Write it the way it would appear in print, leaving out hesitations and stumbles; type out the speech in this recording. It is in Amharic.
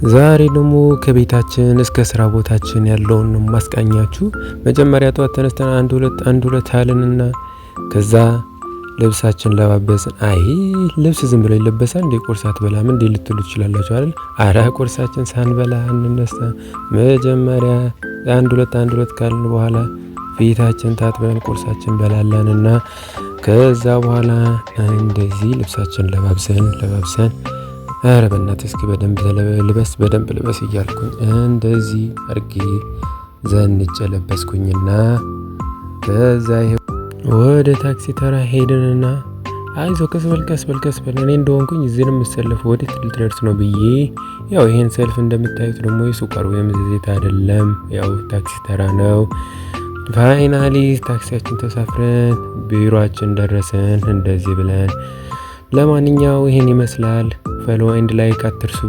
ዛሬ ደግሞ ከቤታችን እስከ ስራ ቦታችን ያለውን ነው ማስቃኛችሁ። መጀመሪያ ጠዋት ተነስተን አንድ ሁለት አንድ ሁለት አልንና ከዛ ልብሳችን ለባበስን። አይ ልብስ ዝም ብሎ ይለበሳል እንዴ? ቁርስ አትበላም እንዴ ልትሉ ትችላላችሁ አይደል? አረ ቁርሳችን ሳንበላ እንነሳ። መጀመሪያ አንድ ሁለት አንድ ሁለት ካልን በኋላ ፊታችን ታጥበን ቁርሳችን በላላንና ከዛ በኋላ እንደዚህ ልብሳችን ለባብሰን ለባብሰን፣ ኧረ በእናትህ እስኪ በደንብ ልበስ፣ በደንብ ልበስ እያልኩኝ እንደዚህ አድርጌ ዘንጬ ለበስኩኝና ከዛ ይሄ ወደ ታክሲ ተራ ሄድንና አይዞ ቀስ በል፣ ቀስ በል፣ ቀስ በል፣ እኔ እንደሆንኩኝ እዚህ ነው የምሰለፈው፣ ወዴት ልትደርስ ነው ብዬ። ያው ይሄን ሰልፍ እንደምታዩት ደግሞ የሱቀር ወይም ዘይት አይደለም፣ ያው ታክሲ ተራ ነው። Finally ታክሲያችን ተሳፍረን ቢሮአችን ደረስን እንደዚህ ብለን። ለማንኛው ይሄን ይመስላል። Follow and like አትርሱ።